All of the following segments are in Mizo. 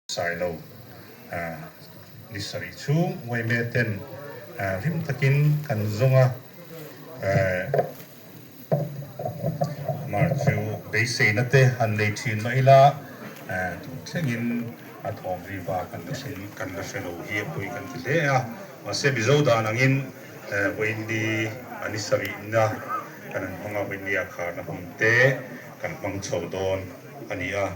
Sailo ni sarih chhung Uaime ten hlim takin kan zawng a, mar chu beiseina te han nei thin mah ila tun thlengin a thawm ri va kan la hre kan la hre lo hi a pawi kan ti hle a. Mahse Mizo dan angin Vawiinni a ni sarihna kan han hmang a, Vawiinni a kharna hun te kan hmang chho dawn a ni a.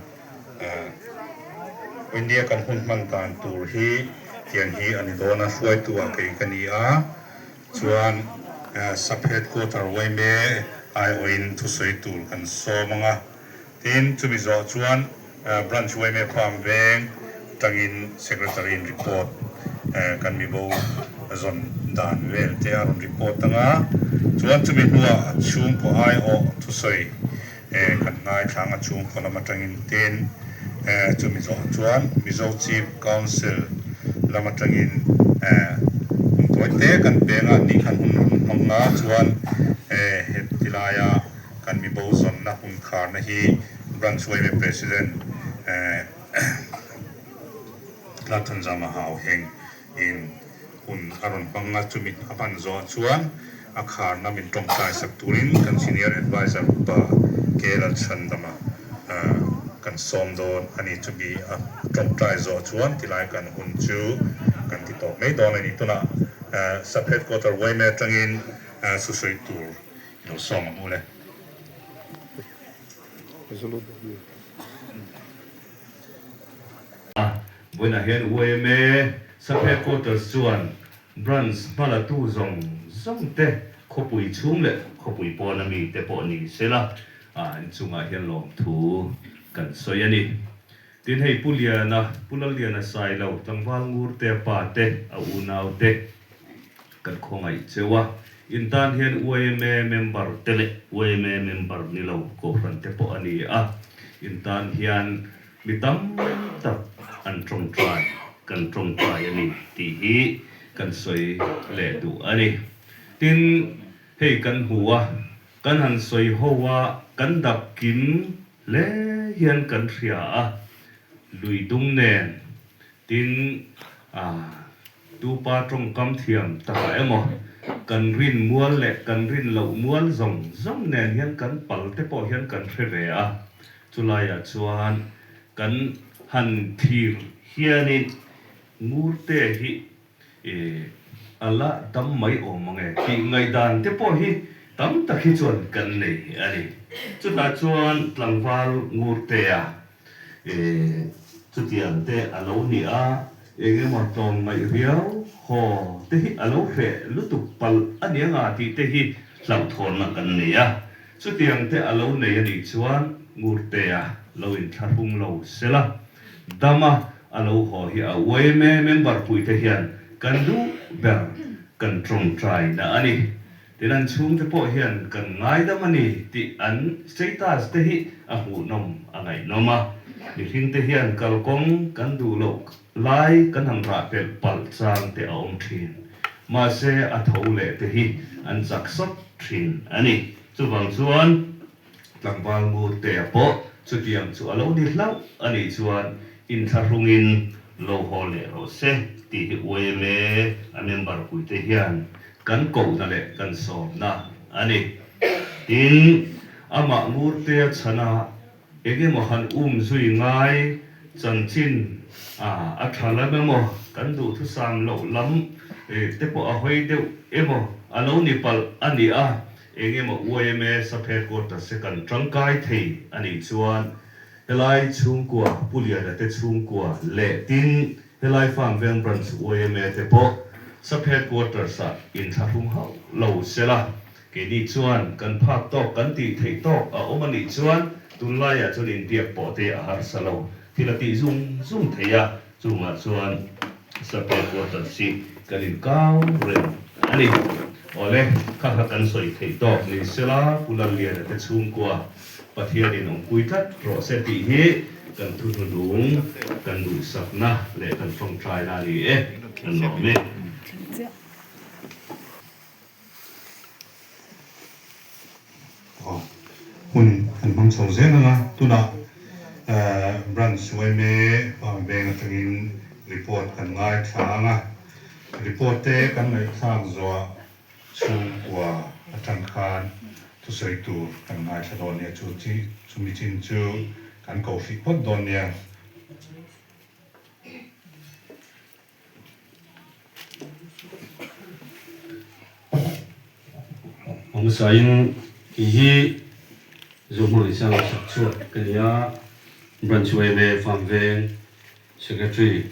India kan hun hman dan tur hi tiang hi a ni dawn a, hruaitu ah kei ka ni a, chuan sub headquarter yma aiawhin thusawi tur kan sawm ang a, tin chumi zawh chuan branch yma farm veng tangin secretary in report kan mibo zawn dan vel te a rawn report ang a, chuan chumi hnuah chhungkaw aiawh thusawi He kan ngaithlang a chhungkaw lam atangin tin chumi zawh chuan Mizo Chief Council lam atangin hun tawi te kan peng a ni khan hun rawn hmang a chuan heti laia kan mibo zawnna hun kharna hi Branch yma President Lalthanzama Hauheng In hun a rawn hmang a, chumi a hman zawh chuan a kharna min tawngtai sak turin kan Senior Adviser Upa K. Lalchhandama kan sawm dawn a ni. Chumi a tawngtai zawh chuan tilai kan hun chu kan ti tawp mai dawn a ni. Tunah Sub Headquarter yma atangin thusawi tur i lo sawm ang u le. Vawiinah hian yma Sub Headquarters chuan Branch hmalatu zawng zawng te khawpui chhung leh khawpui pawna mi te pawh ni sela inchungah hian lawmthu kan sawi a ni. Tin hei Pu Liana, Pu Lalliana Sailo, tlangval Ngurte a pa te, a unau te kan khawngaih cheu a. In tan hian yma member te leh yma member ni lo kohhran te pawh a ni a. In tan hian Mi tam tak an tawngtai, kan tawngtai a ni tih hi kan sawi leh duh a ni. Tin, hei kan hmu a, kan han sawi ho a, kan dap kim hle hian kan hria a, lui dung nen, tin, ah, tupa tawngkam thiam takah emaw, kan rin mual leh kan rin loh mual zawng zawng nen hian kan pal te pawh hian kan hre ve a, Chulaiah chuan kan han thlir hianin Ngurte hi a la dam mai awm ang e tih ngaihdan te pawh hi tam tak hi chuan kan nei a ni. Chutah chuan tlangval Ngurtea chutiang te a lo ni a, eng emaw tlawm ngaih riau haw te hi a lo hreh lutuk palh a nia nga tih te hi hlauhthawnna kan nei a. Chutiang te a lo nei a nih chuan Ngurtea lo inthlahrung lo sela, dama a lo haw hi a yma member puite hian kan duh ber kan tawngtaina a ni. Tin an chhungte pawh hian kan ngaidam a ni tih an status te hi a hmuhnawm a ngaihnawm a. Mihringte hian kalkawng kan duh loh lai kan han rah pelh palh chang te a awm thin. Mahse a tho leh te hi an chak sawt thin a ni. Chuvang chuan tlangval Ngurtea pawh chutiang chu a lo ni hlauh a nih chuan inthlahrungin lo haw leh rawh se tih hi yma a member puite hian kan kohna leh kan sawmna a ni. Tin, amah Ngurtea chhana Eng emaw han um zui ngai chanchin a tha lam emaw, kan duhthusam loh lam te pawh a hawi deuh emaw a lo ni palh a ni a, eng emaw yma sub headquarters te kan tangkai thei a nih chuan helai chhungkua Pu Liana te chhungkua leh tin helai Farm Veng Branch yma te pawh sub headquarters ah inthlahrung hauh lo sela. Keini chuan kan phak tawk, kan tih theih tawk a awm a nih chuan tunlaiah chuan inbiak pawh te a harsa lo. Thil a tih zung zung thei a, chungah chuan Sapel quarters hi kan inkau reng a ni. Awle, kha kha kan sawi theih tawk ni sela, Pu Lalliana te chhungkua Pathianin awmpui tlat rawh se tih hi kan thuhnunung, kan duhsakna leh kan tawngtaina a ni e, kan lawm e. Hun kan hmang chho zel ang a, tunah Branch. Branch yma Farm Veng atangin report kan ngaithla ang a, report te kan ngaihthlak zawhah chhungkua atang khan thusawi tur kan ngaithla dawn nia, chu chi chumi chin chu kan ko hrih phawt dawn nia. Hmasain kei hi Zohmangaihsanga chhak chhuak ka ni a, Branch yma Farm Veng Secretary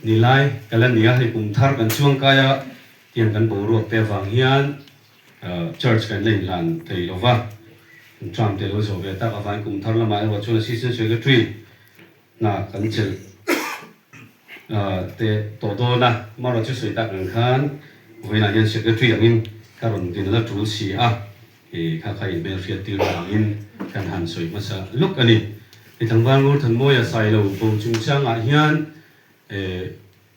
ni lai ka la ni a, hei kum thar kan chuang kai a, tiang kan boruak te avang hian Church kan la inhlan thei lo va, kan term te lo zawh ve tak avangin kum thar lamah erawh chuan Assistant Secretary Hna kan chelh teh tawh dawn a, amaherawh chu sawi tak ang khan vawiinah hian Secretary angin ka rawn din la tul si a, i kha kha inhmel hriat tir vangin kan han sawi hmasa luk a ni. Hei tlangval Ngurthanmawia Sailo bo chungchangah hian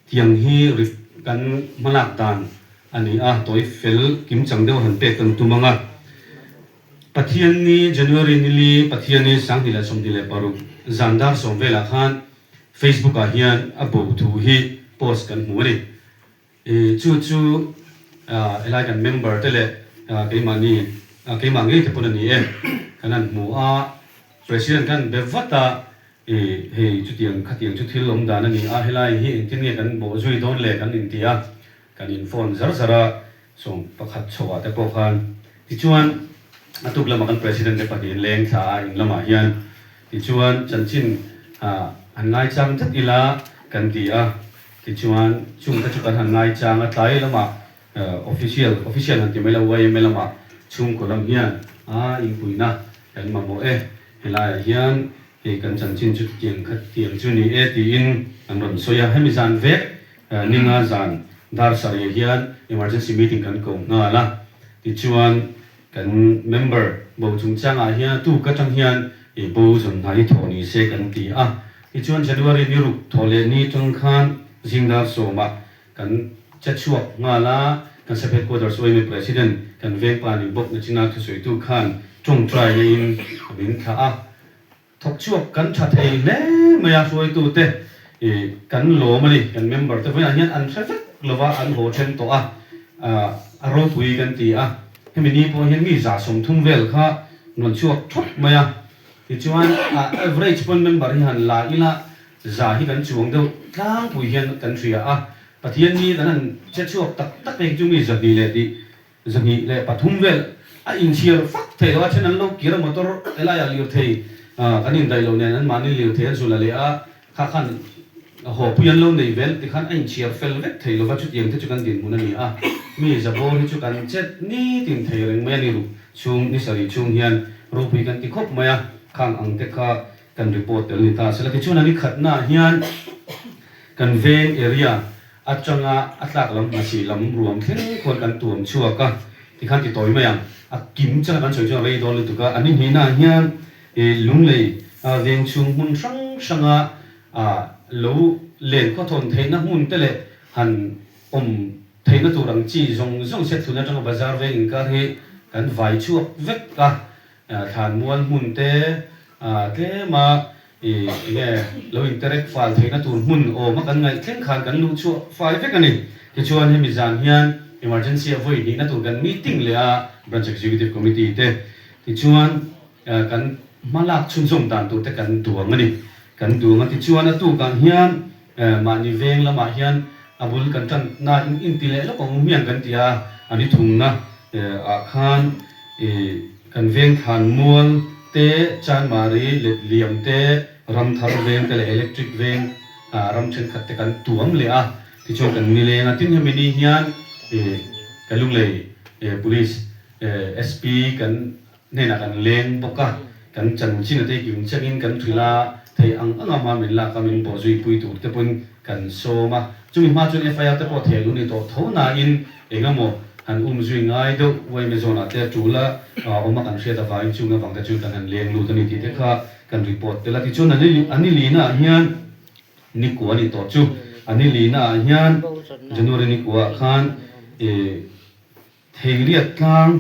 tiang hi ri kan hmalak dan a ni a, tawi fel kimchang deuh han pek kan tum ang a. Pathianni, January nili, Pathianni 2026 zan dar sawm velah khan Facebook ah hian a bo thu hi post kan hmu a ni. Chu chu helai kan member te leh keimahni, keimah ngei te pawn a ni e, kan han hmu a, President khan be vat a, hei chutiang khatiang chu thil awm dan a ni a, helai hi engtin nge kan bawh zui dawn le kan inti a, kan in phone zar zar a, 11 chhoah te pawh khan tichuan a tuk lamah kan President te pahnihin leng thla a in lamah hian tichuan chanchin han ngaichang that ila kan ti a, tichuan chung te chu kan han ngaichang a tlai lamah official official han ti mai lo yma lamah chhungkaw lam hian a inpuihna kan mamawh e helaiah hian hei kan chanchin chu tiang khat tiang chu ni e tiin an rawn sawi a, hemi zan vek Ninga zan dar sarih hian emergency meeting kan ko nghal a, tichuan kan member bo chungchangah hian a tuk atang hian i bo zawn hna hi thawh ni se kan ti a, tichuan January ni ruk thawh leh ni tang khan zing dar sawmah kan che chhuak nghal a, kan sub headquarters yma president kan vengpa ni bawk nachina thusawitu khan tawngtai neiin a min thlah a. Thawk chhuak kan tha thei hle mai a, hruaitute kan lawm a ni. Kan member te vawiinah hian an hre vek lova an haw then tawh a, a ropui kan ti a. Hemi ni pawh hian mi 130 vel kha rawn chhuak thawp mai a. Tichuan average pawn member hi han la ila za hi kan chuang deuh tlangpui hian kan hria a. Pathian ni kan han che chhuak tak tak phei chu mi 200 leh tih 203 vel a inchhiar fak thei lo a, then an lo kir a motor helaiah lirthei kan indaih loh nen an mahni lirthei an zul a leh a, kha khan hawpui an lo nei vel tikhan a inchhiar fel vek thei lova chutiang te chu kan dinhmun a ni a, mi zabawr hi chu kan chet nitin thei reng mai a ni ruk chhung ni sarih chhung hian ropui kan ti khawp mai a, khang ang te kha kan report tel ni ta sela tichuan a ni khatnaah hian kan veng area Atanga a tlak lam hmasi lam ruam thleng khuan kan tuam chhuak a, tikhan ti tawi mai ang. A kim changa kan sawi chuan rei dawn lutuk a, a ni hnihnaah hian ih lunglei veng chhung hmun hrang hranga lo len khawthawn theihna hmun te leh han awm theihna tur ang chi zawng zawng Sethlun atanga bazar veng inkar hi kan vai chhuak vek a, Thlanmual hmun te tlema ih enge lo interact fal theihna tur hmun awm a kan ngaih thleng khan kan luh chhuah fai vek a ni. Tichuan hemi zan hian emergency a vawi hnihna tur kan meeting leh a Branch Executive Committee te tichuan kan hmalak chhunzawm dan tur te kan duang a ni. Kan duang a tichuan a tukah hian mahni veng lamah hian a bul kan tanna in inti leh lawk ang u hmiang kan ti a, a ni thumna ah khan ih kan veng thlan mual te, Chanmari let liam te, Ramthar veng te leh Electric veng ram thenkhat te kan tuam leh a, tichuan kan nileng a, tin hemi ni hian ih ka Lunglei Police SP kan Hnenah kan leng bawk a, kan chanchin a teikim chengin kan hrilh a, thei ang anga hma min lak a, min bawh zui pui tur te pawhin kan sawm a. Chumi hma chuan FIR te pawh theh luh ni tawh tho nain eng emaw han um zui ngai deuh yma zone ah te a tul a, awm a kan hriat avangin chung avang te chuan kan han leng lut a ni tih te kha kan report tel a. Tichuan a ni lina ah hian nikua a nih tawh chu a ni lina ah hian January nikua ah khan ih Theiriat tlang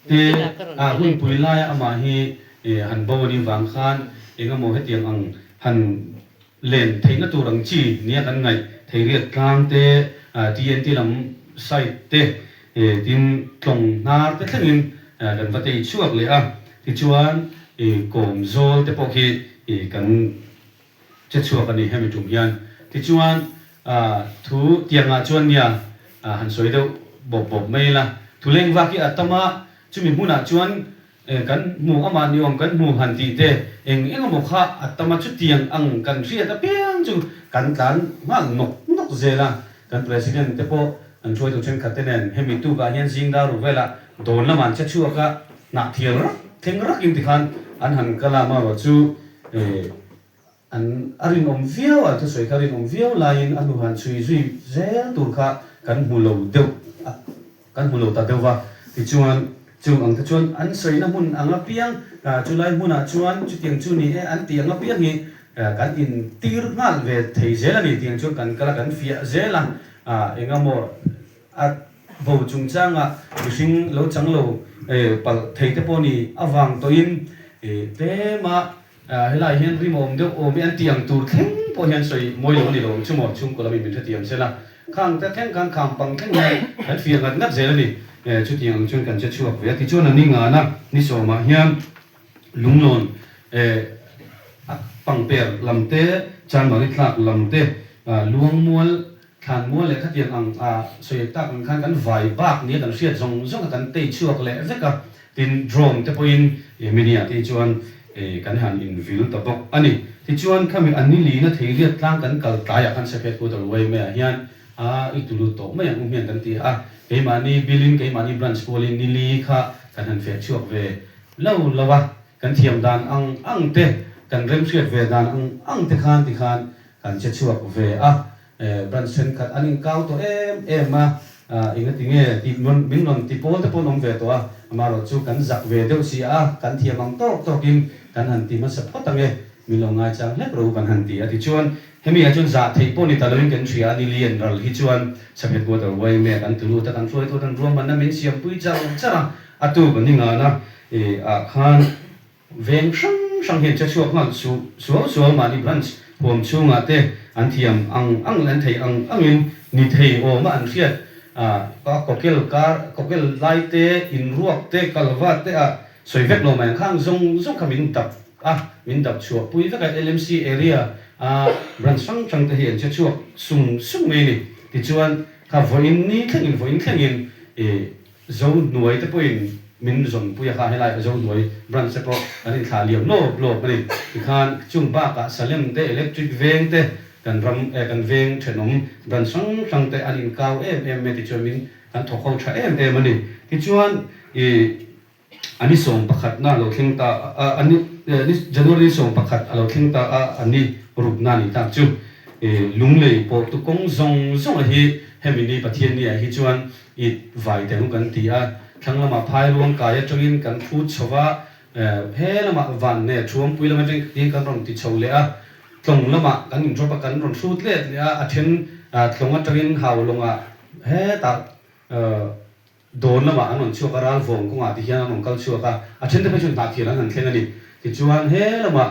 te ah hunpui laia amah hi han bo a nih vang khan Engemaw hetiang ang han len theihna tur ang chi nia kan ngaih Theiriat tlang te, TNT lam side te, tin tlawng hnar te thlengin kan va tei chhuak leh a. Tichuan kawm zawl te pawh khi kan che chhuak a ni hemi tum hian. Tichuan thu tiangah chuan nia han sawi deuh bawp bawp mai ila. Thuleng vak hi a tam a, chumi hmunah chuan Kan hmu amah ni awm kan hmu han tih te eng eng emaw kha a tam a chutiang ang kan hriat apiang chu kan tlan nghal nawk nawk zel a, kan President te pawh an hruaitu thenkhat te nen hemi tukah hian zing dar ruk velah dawn lamah an che chhuak a, hnah thial rak thleng rakin tikhan an han kal a, amaherawh chu An a rinawm viau a, thusawi kha rinawm viau laiin a hnu han chhui zui zel tur kha kan hmu lo deuh a, kan hmu lo ta deuh va. Tichuan, chung ang te chuan an sawina hmun ang apiang, chulai hmunah chuan chutiang chu ni e an tih ang apiang hi kan intir nghal ve thei zel a ni tiang chuan kan kal a, kan fiah zel a, engemaw a bo chungchanga mihring lo chang lo palh thei te pawh ni avang tawhin tlema Helai hian rim awm deuh awm i an tih ang tur thleng pawh hian sawi mawi lo a ni lo ang chu maw? Chhungkaw lamin min hrethiam se la, khang te thleng khan khang pang thleng hian kan fiah ngat ngat zel a ni. Chutiang ang chuan kan che chhuak ve a, tichuan a ni ngana ni sawmah hian lunglawn a pangper lam te, chanmari tlak lam te, luangmual Thlanmual leh khatiang ang a sawi tak ang khan kan vai bak nia kan hriat zawng zawng a kan tei chhuak leh vek a, tin drone te pawhin mini ah te hi chuan kan han in vil ta bawk a ni. Tichuan khami a nilina theiriat tlang kan kal tlaiah khan Safet Quarter yma ah hian a i tulu tawh mai ang u hmiang kan ti a, keimahni bill in keimahni branch pualin nili kha kan han feh chhuak ve lo lo a, kan thiam dan ang ang te kan remhriat ve dan ang ang te khan tikhan kan che chhuak ve a. Branch thenkhat an inkau tawh em em a, engati nge tih min rawn ti pawl te pawh an awm ve tawh a, amaherawh chu kan zak ve deuh si a, kan thiam ang tawk tawkin kan han ti hmasa phawt ang e, min lo ngaichang hlek ro kan han ti a. Tichuan hemi ah chuan zah theih pawh ni ta loin kan hria a, ni lian ral hi chuan Saphet Quarter yma kan tulu ta kan hruaitu tan ruahmanna min siampui char char a, a tu kan ingana ah khan Veng hrang hrang hian che chhuak nghal suh suau suau mahni branch huam chhungah te an thiam ang ang leh an thei ang angin ni thei awma an hriat a kawkel kar kawkel lai te inruak te kalvat te ah sawi vek lo mai ang khang zawng zawng kha min dap a min dap chhuah pui vek a LMC area a branch hrang hrang te hi an che chhuak sung sung mai a ni tichuan kha vawiin ni thlengin vawiin thlengin ih Zohnuai te pawhin min zawnpui a kha, helai Zohnuai branch te pawh kan inthlah liam lawp lawp a ni. Tikhan chung bakah Salem te, Electric veng te, kan ram eh kan veng thenawm branch hrang hrang te an inkau em em mai tichuan min kan thawk ho tha em em a ni. Tichuan ih a ni sawm pakhatna a lo thleng ta a, a ni January ni sawm pakhat a lo thleng ta a, a ni rukna a nih tak chu. Ih Lunglei pawh tu kawng zawng zawng a hi hemi ni Pathian ni ah hi chuan I vai teh ang kan ti a, thlang lamah phai ruang kai atangin kan hrut chho va, he lamah van nge thuampui lam atangin tiin kan rawn ti chho leh a, tlawng lamah kan in drop a kan rawn hrut let leh a, a then tlawng atangin hau lawngah hetah dawn lamah an rawn chhuak a, ral vawng kawngah ti hian an rawn kal chhuak a, a then te phei chuan hnah thial an han thleng a ni. Tichuan he lamah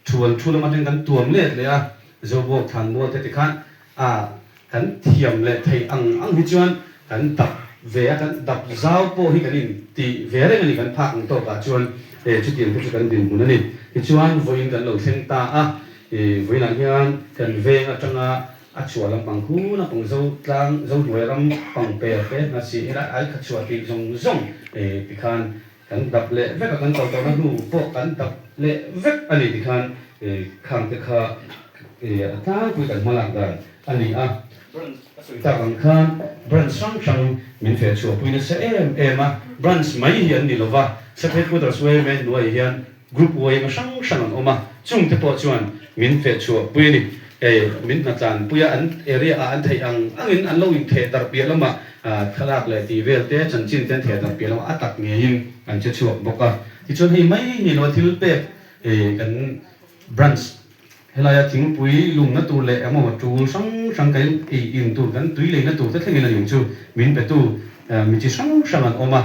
Thual thu lam atang kan tuam let leh a, Zobawk thlan mual te tikhan a kan thiam leh theih ang ang hi chuan kan dap ve a, kan dap zau pawh hi kan in ti ve reng a ni, kan phak ang tawkah chuan e chutiang te chu kan dinhmun a ni. Tichuan vawiin kan lo thleng ta a, e vawiinah hian kan veng atanga a chhuah lampang khu lampang zo tlang zo hnuai ram pangper te hnasi helai ai kha chhuah tih zawng zawng e tikhan Kan dap leh vek a, kan kal tawhna hnu pawh kan dap leh vek a ni tikhan khang te kha a tlangpui kan hmalak dan a ni a. Branch a sawi tak ang khan branch hrang hrang min feh chhuahpui nasa em em a, branch mai hi an ni lova, Sub Headquarters yma hnuaiah hian Group yma hrang hrang an awm a, chungte pawh chuan min feh chhuahpui a ni. Hei min hnatlanpui a, an area ah an theih ang angin an lo intheh darh piah lamah thlalak leh tih vel te, chanchin te an theh darh piah lamah a tak ngeiin an che chhuak bawk a. Tichuan hei mai ni lo thil pek kan branch helaia thingpui lumna tur leh engemaw tul hrang hrang kan ei in tur kan tui leina tur te thlengin a ning chu min petu mi chi hrang hrang an awm a.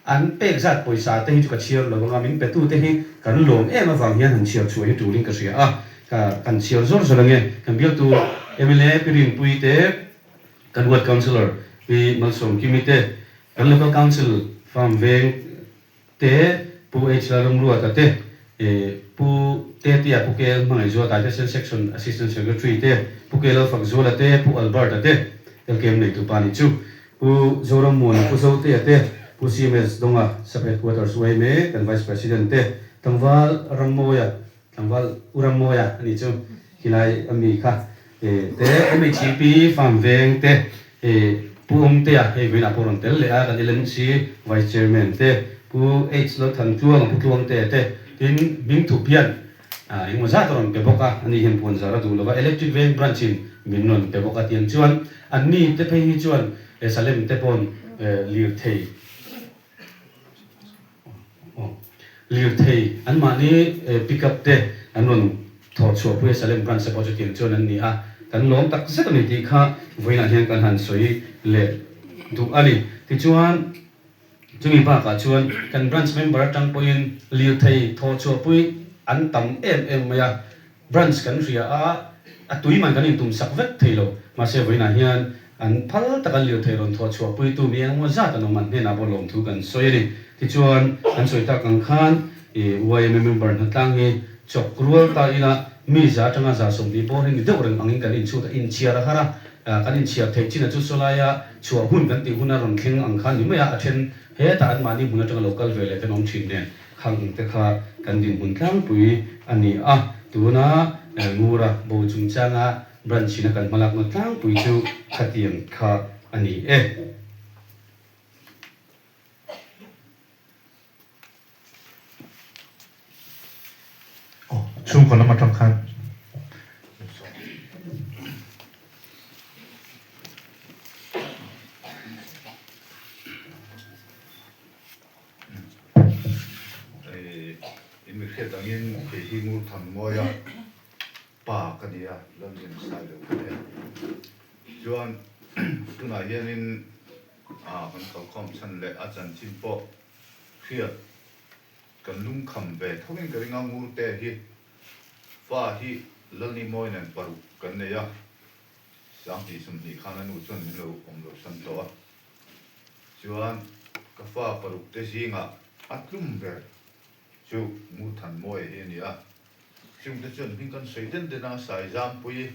An pek zat pawisa te hi chu ka chhiar lo anga min petu te hi kan lawm em avang hian han chhiar chhuah hi tulin ka hria a, ka kan chhiar zawr zawr ange. Kan bialtu mla Pi Rinpuii te, kan Ward Councillor Pi Malsawmkimi te, kan Local Council Farm Veng te, Pu H Lalramruata te, Pu Tetea Pu KL Hmangaihzuata te, Sen Section Assistant Secretary te, Pu KL Lalfakzuala te, Pu Albert-a te, LKM neitupa nih chu. Pu Zorammuana, Pu Zotea te, Pu CMS Donga, Sub Headquarters yma kan Vice President te, Tlangval Rammawia, Tlangval U Rammawia a nih chu, khilai a mi kha te, MHEP Farm Veng te, Pu Awmtea hei vawiinah pawh rawn tel leh a, kan LMC Vice Chairman te, Pu H Lalthantluanga, Pu Tluangtea te, tin Hmingthup hian Engemaw zat a rawn pe bawk a, ani hian puan zar a duh lo va, Electric Veng Branch in min rawn pe bawk a tiang chuan anni te phei hi chuan Salem te pawn lirthei lirthei anmahni pick up te an rawn thawh chhuah pui a, Salem Branch te pawh chu tiang chuan an ni a, kan lawm tak zet a ni tih kha vawiinah hian kan han sawi leh duh a ni. Tichuan. Chumi bakah chuan kan branch member atang pawhin lirthei thawh chhuahpui an tam em em mai a, branch kan hria a, a tui man kan intum sak vek thei lo. Mahse vawiinah hian an phal taka lirthei rawn thawh chhuahpuitu mi engemaw zat an awm an hnenah pawh lawmthu kan sawi a ni. Tichuan kan sawi tak ang khan yma member hnatlang hi chawk rual ta ila mi za atanga 120 bawr hi ni deuh reng angin kan inchhut a, inchhiar a har a, Kan inchhiar theih chin a chu sawlaia chhuah hun kan tih huna rawn thleng ang kha ni mai a, a then hetah anmahni hmun atanga lo kal ve leh ten awm thin nen khang ang te kha kan dinhmun tlangpui a ni a. Tuna Ngura bo chungchanga branch ina kan hmalakna tlangpui chu khatiang kha a ni e. Aw, chhungkaw lam atang khan. In mi hriat angin kei hi Ngurthanmawia pa ka ni a, Lallian Sailo ka ni a. Chuan tunah hianin kan kalkhawm chhan leh a chanchin pawh hriat kan lungkham ve tho in ka ring a, Ngurte hi fa hi Lalnimawi nen paruk kan nei a, 2020 khan a nu chuan min lo awm lo san tawh a, chuan ka fa paruk te zingah a tlum ber chu Ngurthanmawia hi a ni a, chungte chuan hming kan sawi den den a, Saizampuii,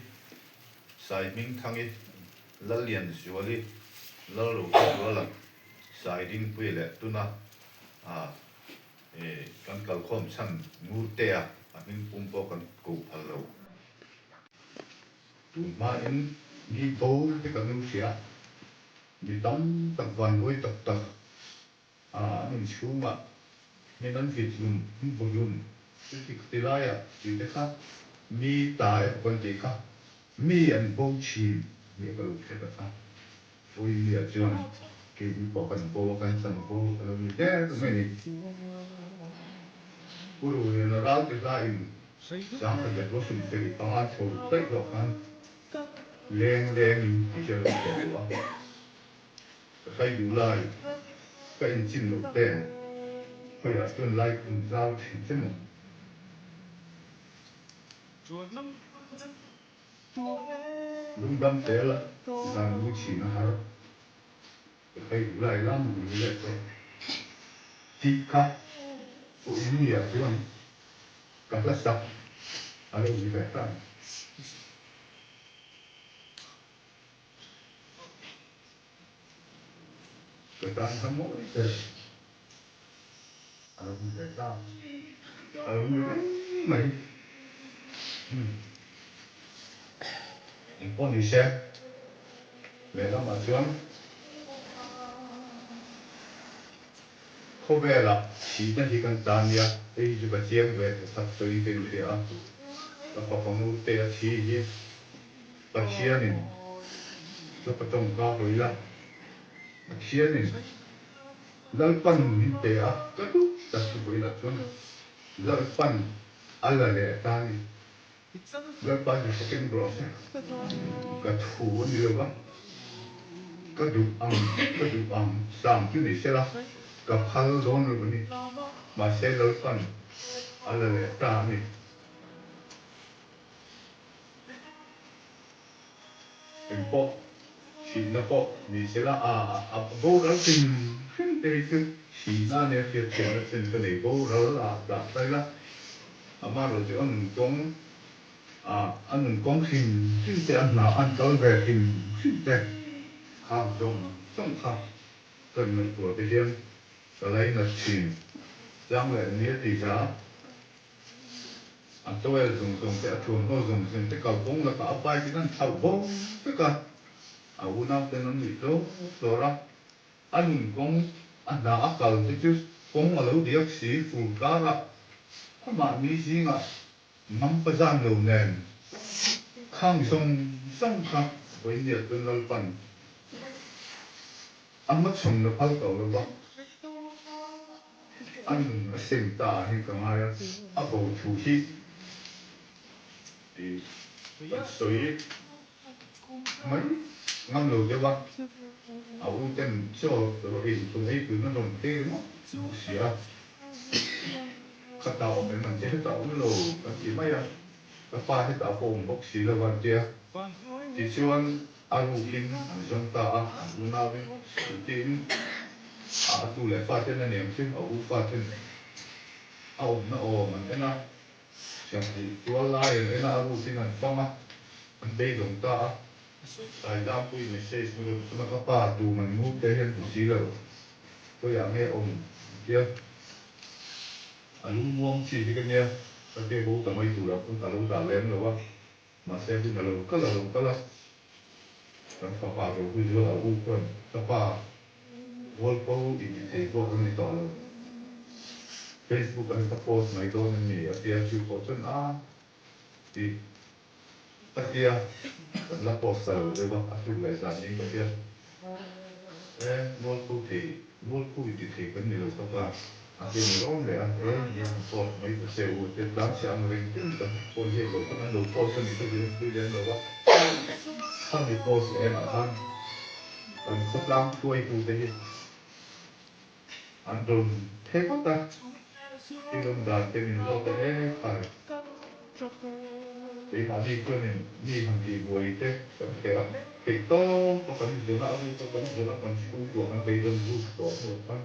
Saihmingthangi, Lallianzuali, Lalrohluzuala, Saidingpuii leh tuna kan kalkhawm chhan Ngurtea a hming pum pawh kan ko phal lo. Tun hmain mi bo te kan lo hria, mi tam tak vanduai tak tak an inchhungah min an vit hlum, an vaw hlum, chuti khati laiah tih te kha mi ta emaw kan tih kha mi an bo thin nia ka lo hre ta kha. Puilia chuan keini pawh kan bo a, kan chan bo a lo ni der mai ni. Pu Ruliana ral ti hlain 1975 chho daih tawh khan leng lengin tih hi a lo chhuah duh a. Ka hlai duh lai ka inchin loh ten khawiah chuan lai kum zau thin che maw? Lungdam tel zan lu chhin a har. Ka hlai duh lai lam ni leh tawh. Tih kha pawh in nia chuan ka hla sak a lo ni ve ta. Ka tan kha mawi ber a lo ni ve ta. A lo ni reng mai. Engpawh ni se, lehlamah chuan khawvelah thihna hi kan ta nia, hei hi chu ka chiang ve ta chak sawiin ka inhria a, ka fapa ngurte a thi hi. Pathianin chu ka tawngka hawi la, Pathianin Lalpan min pe a, ka duh tak chu vawiinah chuan Lalpan a la leh ta a ni. Lalpan min hre rawh se, ka thu a ni lo va, ka duh ang, ka duh ang sang chu ni se la. Ka phal dawn lo a ni. Mahse Lalpan a la leh ta a ni. Engpawh thihna pawh ni sela a a boral hrim hrim te hi chu thihna ania hriatthiamna chen ka nei boral a dah ta ila amaherawhchu a nun kawng a a nun kawng hrim hrim te a hna an kal ve hrim hrim te khang zawng zawng kha kan ngaihtuah te hian ka lainat thin chang leh nia tih hla. A towel zawng zawng te, a thuamhnaw zawng zawng te kalkawng lakah a bike in an thlauh bo vek a, a unau ten an nuih tlawr tlawr a, a nun kawng a hna a kal te chu kawng a lo diak si fur karah amahni zingah ngampa zan lo nen khang zawng zawng kha Vawinia chuan Lalpan a hmachhawn la phal tawh lo va. A nun a seng ta ah hian ka ngai a, a bo thu hi tih kan sawi mai ngam lo deuh a, a u ten chaw rawh in tun ei tun a rawn phei ringawt bawk si a, khatah awm em an ti hetah awm lo kan ti mai a, ka pa hetah pawh awm bawk si lo an tia, tichuan A rukin an zawng ta a, an unauin tiin a atu leh faten a niang chu a u faten a awmna awm an en a, siamhnih tual lai an en a, a rukin an fang a, an beidawng ta a. Saidampuii message hmu lo chunga ka pa tum an ngur te hian hmu si lo, khawiah nge awm an tia, a lungmuang chi hi ka nia, ka ke bo ta mai turah pawn ka lo dah lem lo a. Mahse hun a lo kal a lo kal a, kan fapa Rohu chu a u chuan ka pa Mualpho i ti thei pawh kan ni tawh lo, Facebook an ka post mai dawn em ni a tia chu pawh chuan a ti ka tia kan la post ta lo deuh a, a tuk leh zan in ka tia e Mualpho thei Mualpho i ti thei kan ni lo ka pa. A ti ni rawm leh a, e nia han post mai ta che u te tlan chhe ang reng deuh tak pawn hian lo khan an lo post a ni ka ti pui lem lo a, khami post leh enah khan kan khawtlang hruaitu te hi an rawn the vat a, thil awm dan te min zawt a e khai keimahni chuanin mi han tih buai te kan kher a, theih tawp a kan zun a, a ruk a kan zun a kan chhungkuah kan beidawn ruk tawh hnuah khan.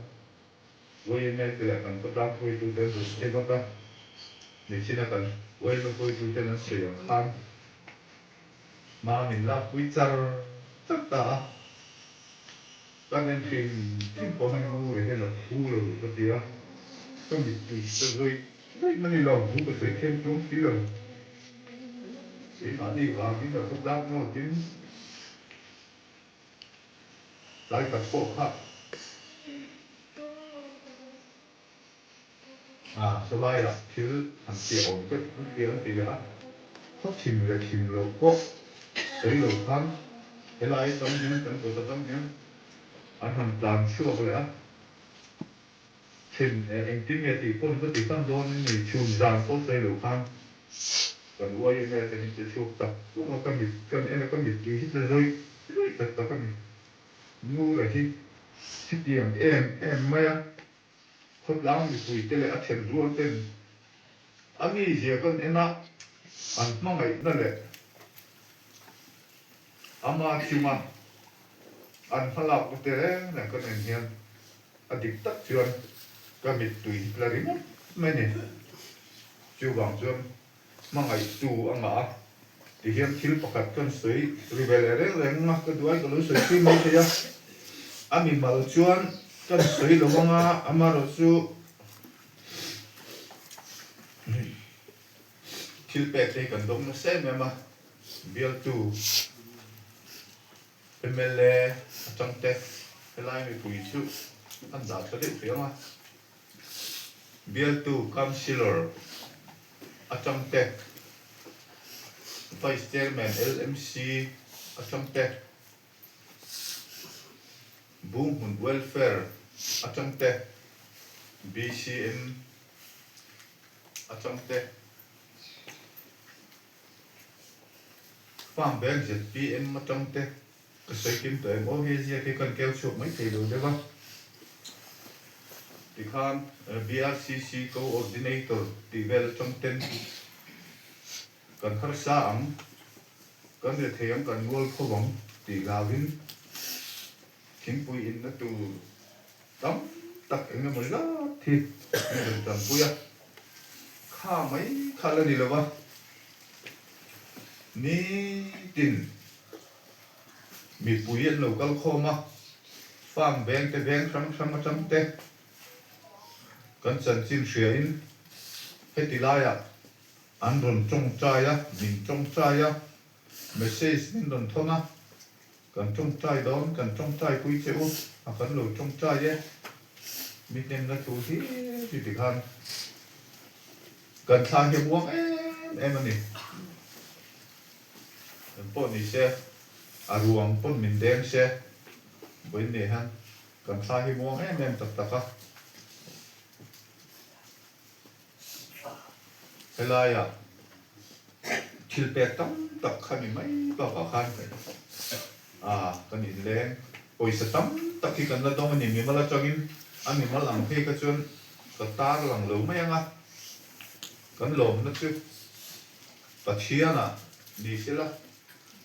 Yma te leh kan khawtlang hruaitute an rawn che vak a, nichina kan yma hruaituten an sawi ang khan hma min lakpui char char ta a, kan en hrim hrim pawh hian ngu ri hian a phu lo ka ti a, ka mittui ka zawi daih mai ni lo, thu ka sawi thiam tum si lo, keimahni vangin ka khawtlang nawtin. Tlai tak pawh kha a sawlaiah thil an ti awm vek an ti an ti leh a, khaw thim leh thim loh pawh sawi lo khan helai atang hian kan kawt atang hian an han tlan chhuak leh a, Chhin eh engtin nge tih pawn ka ti fan dawn in ni chhun zan pawh sawi lo khan kan uai em em in che chhuak tak tuk a ka mit kan en a ka mit tui hi tla zawih zawih tak tak a ni. Ngura hi chutiang em em mai a khawtlang mipui te leh a then rual ten a mizia kan en a an hmangaihna leh ama chunga an hmalakna te reng reng kan en hian A dik tak chuan ka mittui hi tla ringawt mai ni. Chuvang chuan hmangaihtu a ngah a, tihian thil pakhat kan sawi ri ve leh reng reng a, ka duai ka lo sawi thui mai thei a. A mimal chuan kan sawi lo ang a, amaherawhchu thil pek te hi kan dawng nasa em em a, bialtu. Mla atang te helai mipui chu an dah tha deuh hle ang a, bialtu Councillor atang te, Vice Chairman LMC atang te, Bunghmun Welfare atang te, BCM atang te. Farm Bank zpm atang te ka sawi kim tawh em aw, hei ziak hi kan keu chhuak mai thei lo deuh a. Tikhan BRCC Co-ordinator tih vel atang ten kan harsa ang, kan rethei ang, kan mual kho ang tih hlauhin thingpui inna tur tam tak eng emaw zat hi min rawn tanpui a. Kha mai kha la ni lo va, nitin Mipui an lo kal khawm a, farm veng te veng hrang hrang atang te kan chanchin hriain heti laiah an rawn tawngtai a, min tawngtai a, message min rawn thawn a, kan tawngtai dawn, kan tawngtai pui che u a, kan lo tawngtai e, mi hnemna thu hlir hi tikhan kan thla hi a muang em em a ni. Eng pawh ni se, a ruang pawn min deng se, vawiin nih hian kan thla hi muang em em tak tak a. Helaiah thil pek tam tak kha ni mai bakah khan ah kan inleng pawisa tam tak hi kan la dawng a ni. Mimal atangin a mimal ang phei kha chuan ka tar lang lo mai ang a, kan lawmna chu. Pathianah ni sela,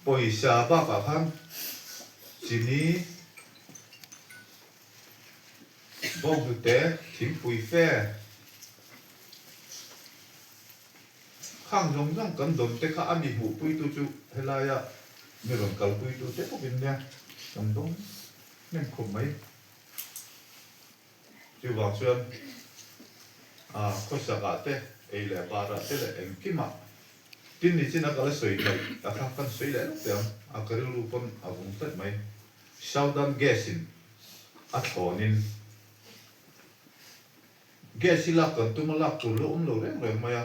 pawisa bakah khan chini, bawnghnute, thingpui fe, khang zawng zawng kan dawn te kha a mi hmuhpuitu chu helaia mi rawn kalpuitu te bawkin nia kan dawng hnem khawp mai. Chuvang chuan khawsakah te, ei leh barah te leh engkimah tin ni chin a kal a sawi hnaih a kha kan sawi leh lawk teh ang a, ka rilru pawn a vung tlat mai. Southern Gas in a thlawnin gas hi lak kan tum a, lak tur lo awm lo reng reng mai a,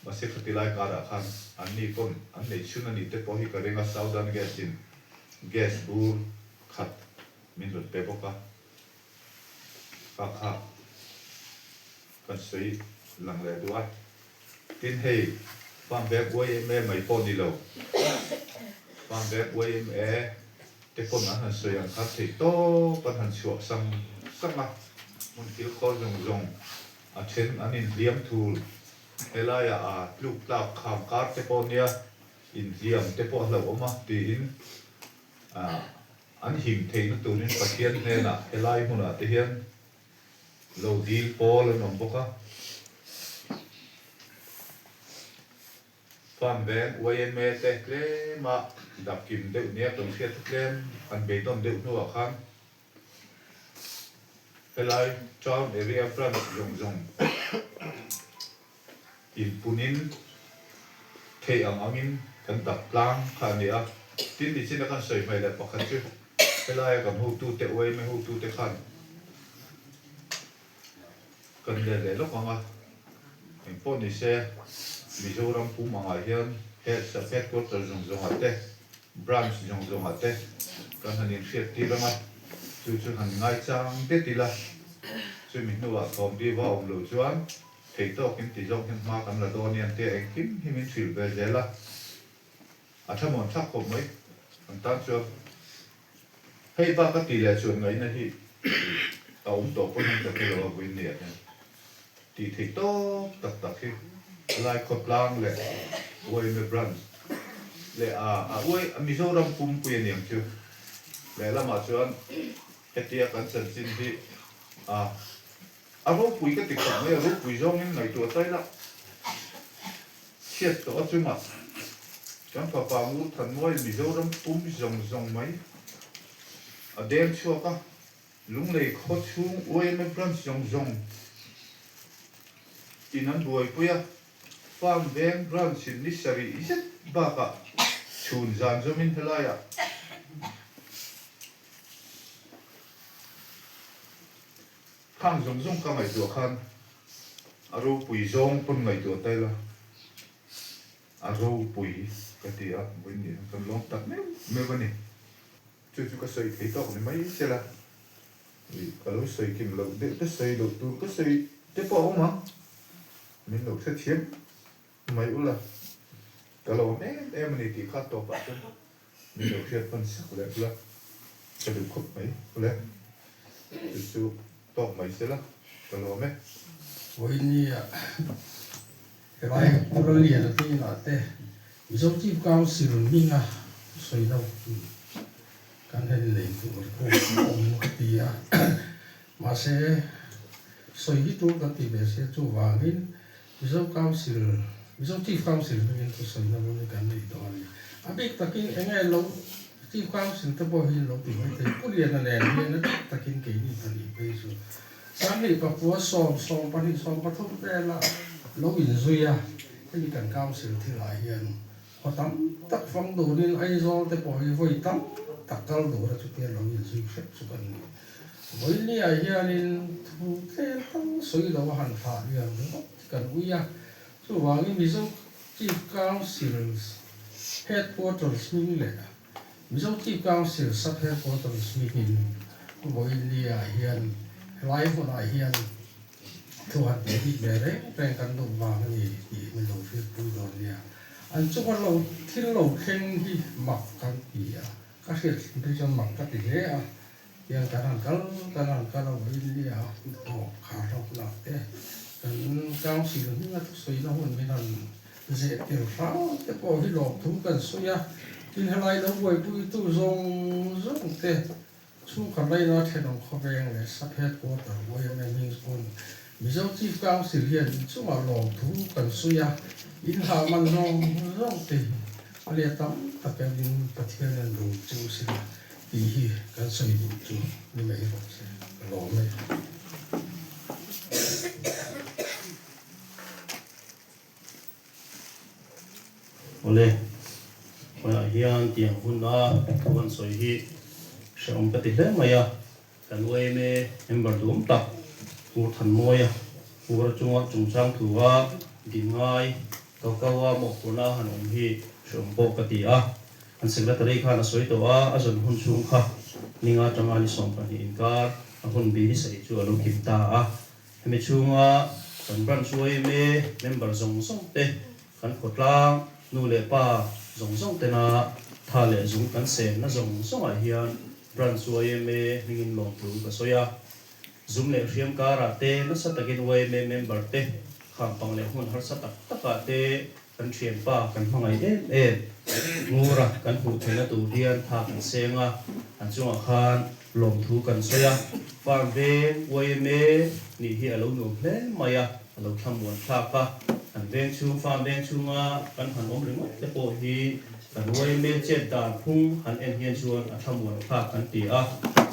mahse khati lai karah khan anni pawn an nei chhun a nih te pawh hi ka ring a, Southern Gas in gas bur khat min rawn pe bawk a. Kha kha kan sawi lang leh duh a, tin hei farm bag yma mai pawh ni lo, farm bag yma te pawn an han sawi ang khan theih tawp an han chhuah sang sang a, hmun thil khawl zawng zawng a then an inhliam thul, helaiah a tluk tlak kham kar te pawh nia inhliam te pawh a hlauhawm a tiin ah. An him theihna turin Pathian hnenah helai hmunah te hian lo dil pawl an awm bawk a. Farm veng yma te tlema dapkim deuh nia kan hriat te tlem an beidawn deuh hnuah khan helai town area branch zawng zawng Inpunin theih ang angin kan dap tlang kha a ni a. Tin, nichina kan sawi hmai leh pakhat chu helaia kan hotute, yma hotute khan kan let leh lawk ang a. Engpawh ni se, Mizoram pum angah hian head headquarter zawng zawngah te, branch zawng zawngah te kan han inhriat tir ang a, chu chu han ngaichang det ila, chumi hnuah thawmdiva awm loh chuan Theih tawkin ti zawk hian hma kan la dawn i an tia engkim hi min hrilh ve zel a, a tha muan thlak khawp mai an tan chuan hei bak a tih leh chuan ngaihna hi a awm tawh pawn an ka hre lo a vawiin ni ah hian tih theih tawk tak tak hi helai khawtlang leh yma branch leh a a uai Mizoram pumpui a niang chu lehlamah chuan hetia kan chanchin hi a A ropui ka ti khawp mai, a ropui zawngin ngaihtuah ta ila chhiat tawh a chungah kan fapa Ngur Thanmuai Mizoram pum zawng zawng mai a deng chhuak a, Lunglei khaw chhung yma branch zawng zawng in an buaipui a, Farm veng branch in ni sarih zet bakah chhun zan zawmin helaiah Khang zawng zawng ka ngaihtuah khan a ropui zawng pawn ngaihtuah ta ila, a ropui ka ti a, vawiin nih hian kan lawm tak meuh meuh a ni. Chu chu ka sawi thei tawk ni mai se la, ih ka lo sawi kim loh deuh te sawi loh tur ka sawi te pawh a awm ang, min lo hrethiam mai ula, ka lawm em em a ni tih kha tawpah chuan Min lo hriat hman sak leh bula ka duh khawp mai ule, chu chu tawk mai se la. Ka lawm e. Vawinia helai Puraliana te inah te Mizo Chief Council hminga sawi lo kan han nei tur pawh a awm ka ti a, mahse sawi hi tul kan ti ve sia chuvangin Mizo Council, Mizo Chief Council hmingin thu sawi na hun hi kan nei tawh a ni. A bik takin eng nge lo Chief Council te pawh hi lo ti mai thei, Pu Liana nen hian a bik takin keini pahnih phei chu 20 pakua sawm, 12, 13 vela lo inzui a, hemi kan Council thilah hian khaw tam tak fang dunin Aizawl te pawh hi vawi tam tak kal dura chutia lo inzui hrep chu kan ni. Vawinia hianin thu tlem tal sawi lo a han thlah liam ringawt kan ui a, chuvangin Mizo Chief Council's Headquarters hming leh Mizo Chief Council Sub Headquarters hmingin Vawinia hian helai hmunah hian thu han tih bik ve reng reng kan duh vang a ni tih min lo hriatpui dawn nia. An chunga lo thil lo thleng hi mak kan ti a, ka hriat thin phei chuan mak ka ti hle a. Tiang kan han kal kan han kal a Vawinia tawp khar hlauh lah te kan council hminga thusawi na hun min han zeh tir hrang te pawh hi lawmthu kan sawi a, tin helai lo buaipuitu zawng zawng te chhungkhat laina thenawm khawveng leh sub headquarter YMA hming pawn Mizo Chief Council hian inchungah lawmthu kan sawi a, in hah man zawng zawng te hi a leh tam tak enin Pathian an rul chu sila. Tih hi kan sawi duh chu ni mai rawh se, ka lawm e. Awle, khawiah hian tiang huna thu han sawi hi hrehawm ka ti hle mai a, kan yma member duhawm tak Pu Thanmawia Pura chunga chungchang thua din ngai kau kau a mawhphurhna han awm hi hrehawm pawh ka ti a. An secretary khan a sawi tawh a, a zawn hun chhung kha ninga atanga ni 12 inkar a hun bi ni sarih chu a lo kim ta a. Hemi chhunga kan branch yma member zawng zawng te, kan khawtlang nu leh pa zawng zawng tena tha leh zung kan senna zawng zawngah hian branch yma hmingin lawmthu ka sawi a. Zum leh hriam karah te nasa takin yma member te khampang leh hmun harsa tak takah te Kan thianpa kan hmangaih em em Ngura kan hmuh theihna tur hian tha kan seng a, an chungah khan lawmthu kan sawi a, farm veng yma nih hi a lo nuam hle mai a, a lo thlamuan thlak a, kan veng chhung farm veng chhunga kan han awm ringawt te pawh hi kan yma chet dan phung han en hian chuan a thlamuan thlak kan ti a,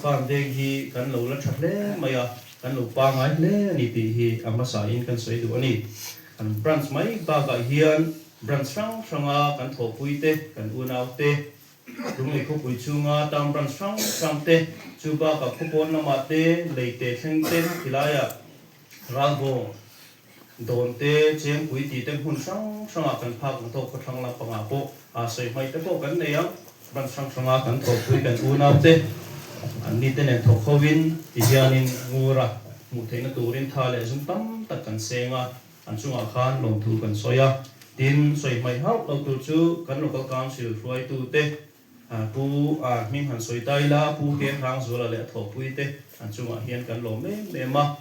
farm veng hi kan lo la tha hle mai a, kan lo pangai hle a ni tih hi a hmasa in kan sawi duh a ni. Kan branch mai bakah hian branch hrang hranga kan thawhpui te, kan unau te, Lunglei khawpui chhunga town branch hrang hrang te, chu bakah khawpawn lamah te, lei te thleng te, khilaiah ralbawng, dawn te, chengpui tih te hmun hrang hrangah kan phak ang tawk khawthlang lampangah pawh aa sawi hmaih te pawh kan nei ang. Branch hrang hranga kan thawhpui kan unau te, anni te nen thawk hovin tihianin ngura hmuh theihna turin tha leh zum tam tak kan seng a, an chungah khan lawmthu kan sawi a. Tin, sawi hmaih hauh lo tur chu kan Local Council hruaitu te, Pu hming han sawi ta ila, Pu Kenghrangzuala leh a thawhpui te an chungah hian kan lawm em em a.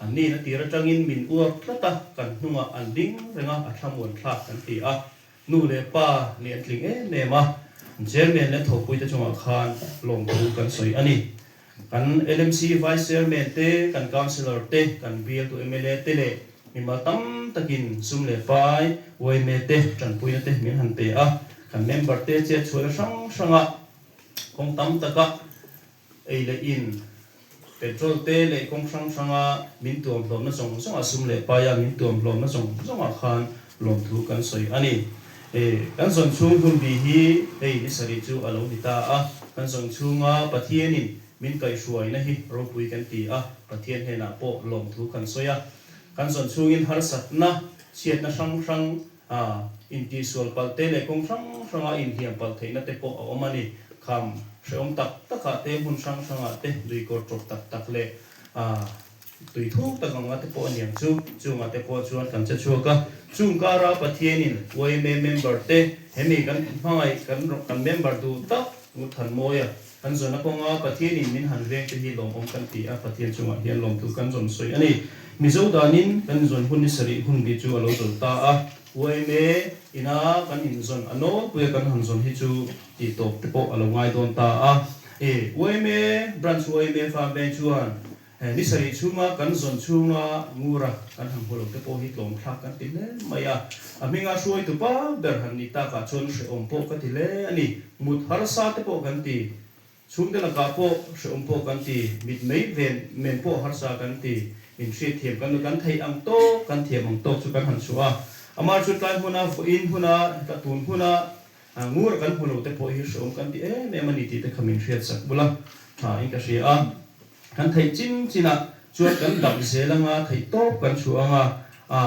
Anniin a tir atangin min uap tlat a, kan hnungah an ding reng a, a thlamuan thlak kan ti a. Nu leh pa nih an tling em em a, Chairman leh thawhpuite chungah khan lawmthu kan sawi a ni. Kan LMC Vice Chairman te, kan Councillor te, kan bialtu mla te leh mimal tam takin sum leh pai, yma te, tanpuina te min han pe a. Kan member te chet chhuahna hrang hrangah kawng tam taka ei leh in, petrol te leh kawng hrang hranga min tuam hlawmna zawng zawngah sum leh paia min tuam hlawmna zawng zawngah khan lawmthu kan sawi a ni. Kan zawn chhung hun bi hi hei ni sarih chu a lo ni ta a, kan zawn chhunga Pathianin min kaihhruaina hi ropui kan ti a, Pathian hnenah pawh lawmthu kan sawi a. Kan zawn chhungin harsatna, chhiatna hrang hrang A intihsual palh te leh kawng hrang hranga inhliam palh theihna te pawh a awm a ni. Kham hrehawm tak takah te, hmun hrang hrangah te, luikawr tawp tak tak leh tui thuk tak anga te pawh a niang chu. Chungah te pawh chuan kan che chhuak a. Chung kara Pathianin yma member te, hemi kan hmangaih kan member duh tak Ngurthanmawia kan zawn a kawnga Pathianin min han veng te hi lawmawm kan ti a, Pathian chungah hian lawmtu kan zawn sawi a ni. Mizo danin kan inzawn hun ni sarih hun bi chu a lo zawn ta a, yma ina kan inzawn a nawlpuia kan han zawn hi chu tih tawp te pawh a lo ngai dawn ta a. E yma Branch yma Farm Bank chuan Ni sarih chhunga kan zawn chhunga ngura kan han hmu lo te pawh hi tlawm thlak kan ti hle mai a, a hminga hruaitu pa ber han ni takah chuan hrehawm pawh ka ti hle a ni. Mut harsa te pawh kan ti, chhungte lakah pawh hrehawm pawh kan ti, mit mei ven men pawh harsa kan ti, min hriatthiam kan kan theih ang tawk, kan thiam ang tawk chu kan han chhuah a. Amah chu tlai hmuna vawiin hmuna heta tun hmuna ngura kan hmu lo te pawh hi hrehawm kan ti em em a ni tih te kha min hriatsak bula tha in ka hria a. Kan theih chin chinah chuan kan dap zel anga theih tawp kan chhuah anga, a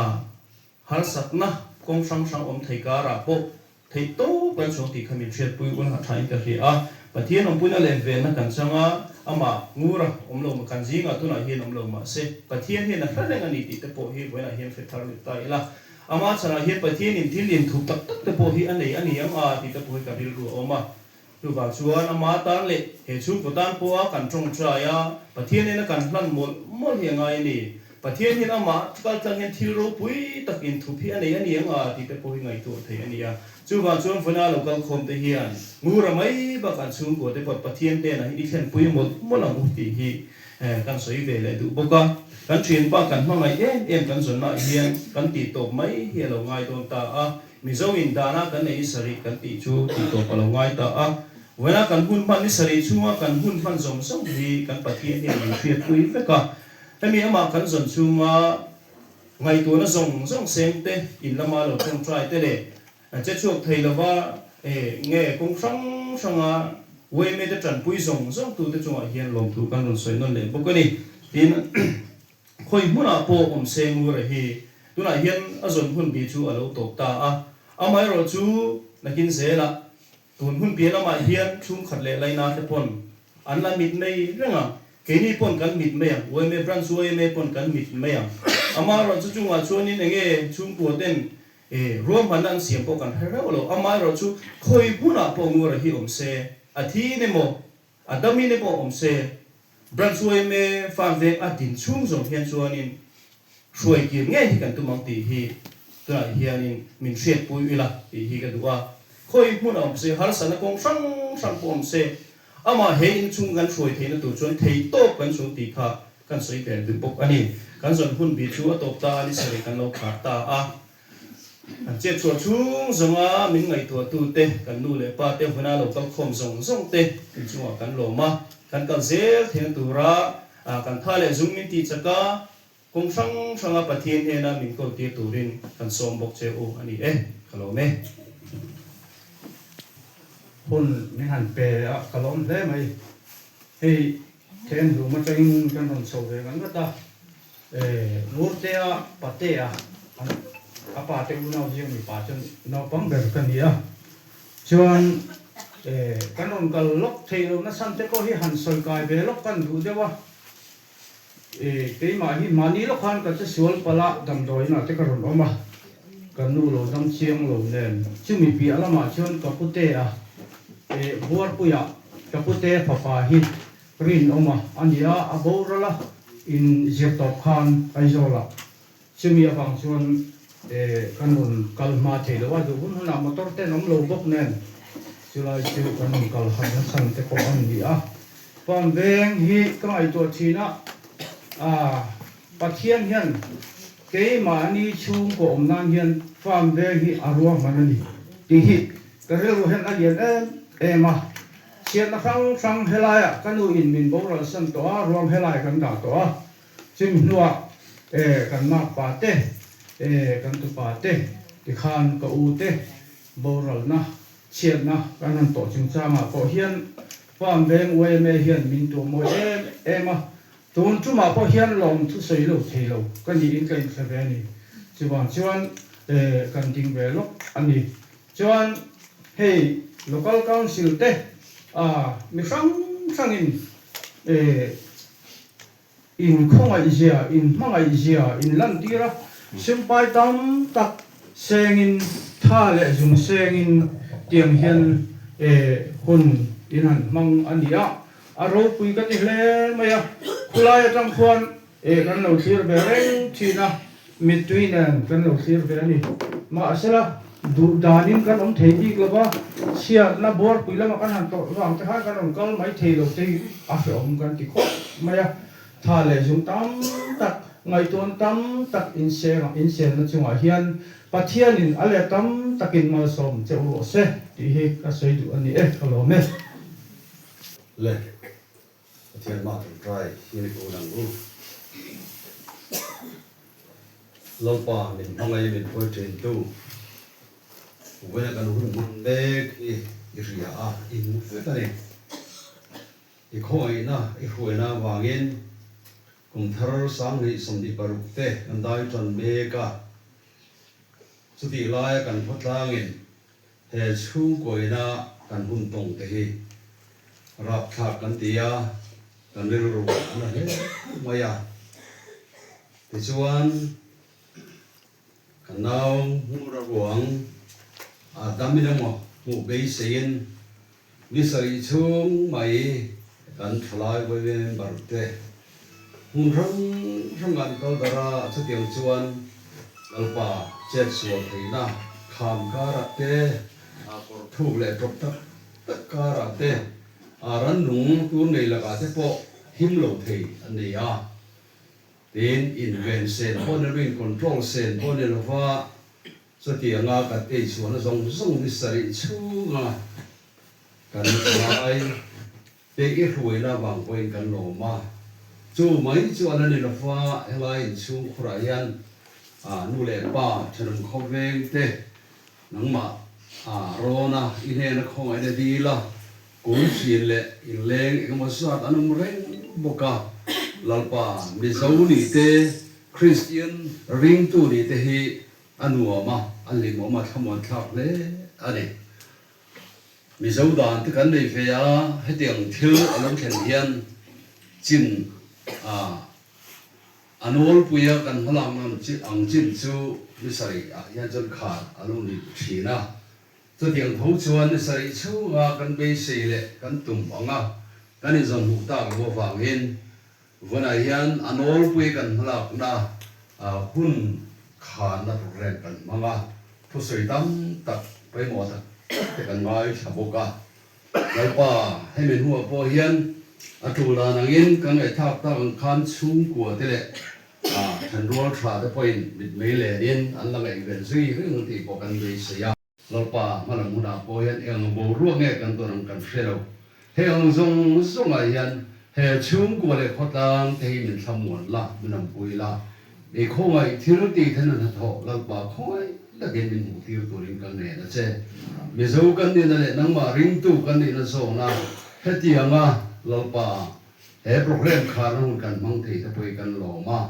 harsatna kawng hrang hrang awm thei karah pawh theih tawp kan chhuang tih kha min hriatpui ul ha thain ka hria a. Pathian awmpuina leh venna kan chang a, amah ngura awm lo kan zingah tunah hian awm lo mah se Pathian hian a hre reng a ni tih te pawh hi vawiinah hian hre thar leh ta ila. Amah chhanah hian Pathianin thil inthup tak tak te pawh hi a nei a ni ang a tih te pawh hi ka rilru a awm a. Chuvang chuan ama tan leh he chhungkaw tan pawha kan tawngtai a, Pathian ena kan hlan mawlh mawlh hi a ngai a ni. Pathian hian amah kal tlang hian thil ropui tak inthup hi a nei a ni ang a tih te pawh hi ngaihtuah theih a ni a. Chuvang chuan vawiina lo kal khawm te hian ngura mai bakah chhungkua te pawh Pathian hnenah hian i thlenpui mawlh mawlh ang u tih hi kan sawi ve leh duh bawk a. Kan thianpa kan hmangaih em em kan zawnnaah hian kan tih tawp mai hi a lo ngai dawn ta a. Mizo in dana kan nei ni sarih kan tih chu tih tawp a lo ngai ta a. Vawiina kan hun hman ni sarih chhunga kan hun hman zawng zawng hi kan Pathian hian min hriatpui vek a. Hemi amah kan zawn chhunga ngaihtuahna zawng zawng seng te, in lama lo tawngtai te leh che chhuak thei lova nge kawng hrang hranga yma te tanpui zawng zawng tute chungah hian lawmthu kan rawn sawi nawn leh bawk a ni. Tin. Khawi hmunah pawh awm se Ngura hi tunah hian a zawn hun bi chu a lo tawp ta a, amaherawh chu nakin zelah tun hun piah lamah hian chhungkhat leh laina te pawn an la mit mai reng a, keini pawn kan mit mai ang, yma branch yma pawn kan mit mai ang. Amaherawh chu chungah chuanin enge chhungkua ten ruahmanna an siam pawh kan hre reuh lo, amaherawh chu khawi hmunah pawh Ngura hi awm se a thi in emaw a dam in emaw awm se Branch yma farm veng a din chhung zawng hian chuanin hruai kir ngei hi kan tum ang tih hi tunah hianin min hriatpui ila tih hi ka duh a. Khawi hmun a awm se, harsatna kawng hrang hrang pawh awm se, amah he inchhung kan hruai theihna tur chuan thei tawp kan chhung tih kha kan sawi tel duh bawk a ni. Kan zawn hun bi chu a tawp ta a, ni sarih kan lo khar ta a. An chet chhuah chhung zawnga min ngaihtuahtute, kan nu leh pa te huna lo kal khawm zawng zawng te inchungah kan lawm a, kan kal zel theihna tura kan tha leh zung min tih chak a, kawng hrang hranga Pathian hnena min kawltir turin kan sawm bawk che u a ni e, ka lawm e. Hun min han pe a, ka lawm hle mai. Hei Thenhlum atangin kan rawn chho ve ngat ngat a. Ngurtea Patea an a pa te unau zing mipa chu naupang ber ka ni a, chuan kan rawn kal lawk theih loh nasan te pawh hi han sawi kai ve lawk kan duh deuh a, keimah hi mahni lawk khan ka che sual palh a, damdawiinah te ka rawn awm a, ka nu lo dam chiang lo nen chumi piah lamah chuan ka putea Buarpuia ka pute fapa hi Rinawma a ni a, a boral a in zir tawp khan Aizawlah chumi avang chuan kan rawn kal hma thei lo a, duh hun hunah motor te an awm lo bawk nen chulai chu kan rawn kal harh na chhan te pawh a ni a. Farm veng hi ka ngaihtuah thin a, Pathian hian keimahni chhungkaw awm nan hian farm veng hi a ruahman a ni tih hi ka rilru hian a lian em em a. Chhiatna hrang hrang helaiah ka nu in min boral san tawh a, ruang helai kan dah tawh a, chumi hnuah e kan makpa te, e kan tupa te tikhan ka u te boralna chhiatna kan han tawh chungchangah pawh hian Farm Veng yma hian min tuah mawi em em a, tun tumah pawh hian lawm thusawi lo thei lo ka niin ka inhre ve a ni. Chuvang chuan e kan ding ve lawk a ni. Chuan hei Local Council te a mi hrang hrangin in khawngaihzia, in hmangaihzia in lantir a, simpai tam tak sengin tha leh zung sengin tiang hian hun in han hmang a ni a, a ropui ka ti hle mai a, khulai atang khuan e kan lo thlir ve reng thin a, mittui nen kan lo thlir ve a ni. Mahsela, duh danin kan awm thei bik lo va, chhiatna buarpui lama kan han tawrh vang te khan kan rawn kal mai thei lo te hi a hrehawm kan ti khawp mai a. Tha leh zung tam tak, ngaihtuahna tam tak inseng inselna chungah hian Pathianin a leh tam takin malsawm che u rawh se tih hi ka sawi duh a ni e, ka lawm e. Le, Pathian mah tawngtai hi ni ko nang u. Lalpa min hmangaih min hruai thin tu, vawiina kan hun hman mek hi i hria a, i hmu vek a ni. I khawngaihna i hruaina avangin kum thar 2026 te kan dai tan mek a. Chutih laia kan khawtlangin he chhungkuaina kan hun tawng te hi rapthlak kan ti a, kan rilru a na hle mai a. Tichuan, Ka nau hmur a ruang a dam in emaw hmuh beiseiin ni sarih chhung mai kan thalai vawi member te hmun hrang hrang an kal darh a, chutiang chuan Lalpa chet sual theihna kham karah te, a kawr thuk leh tawp tak tak karah te, a rannung tur nei lakah te pawh him lo thei an ni a. Tin, inven sen pawh ni lovin control sen pawh ni lova chutianga kan ei chhuahna zawng zawng ni sarih chhunga kan ngai te i hruaina avang pawhin kan lawm a. Chu mai chu a la ni lova helai inchhung khurah hian nu leh pa thenawm khawveng te nangmah rawna i hnena khawngaihna dil a, Kum hrin leh inleng engemaw zat an awm reng bawk a, Lalpa Mizo nih te, Kristian ringtu nih te hi a nuam a, a hlimawm a, thlamuan thlak hle a ni. Mizo dan te kan nei ve a, hetiang thil a lo thlen hian chin a a nawlpuia kan hmalak ang chin chu ni sarih ah hian chuan khar a lo ni thin a. Chutiang tho chuan ni sarih chhunga kan beisei leh kan tum ang a, kan inzawmhmuh tak lo avangin vawnah hian a nawlpui kan hmalakna hun khanna program kan hmang a, thusawi tam tak pawimawh tak tak te kan ngaithla bawk a. Lalpa, hemi hnuah pawh hian a tul dan angin kan ngaihthlak tak ang khan chhungkua te leh thenrual tha te pawhin mitmei lenin an la ngaihven zui reng tih pawh kan beisei a. Lalpa hmalam hunah pawh hian eng boruak nge kan tawn ang kan hre lo. Heng ang zawng zawngah hian he chhungkua leh khawtlang te hi min thlamuan la, min awmpui la. I khawngaih thil tih then a hnathawh Lalpa khawngaih takin min hmuh tir turin ka ngen a che. Mizo kan nihna leh nangmah ringtu kan nihna zawna hetianga Lalpa he program kharna hun kan hmang thei te pawh hi kan lawm a.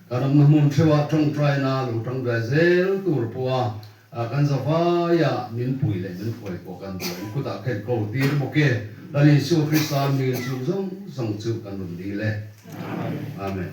Kan awmna hmun theuhah tawngtaina lo tangkai zel tur pawha A kan zavai a, min pui leh min hruai pawh kan duh in kutah khen ko tir bawk e. Lal Isua Krista hmingin chung zawng zawng chu kan rawn dil e. Amen.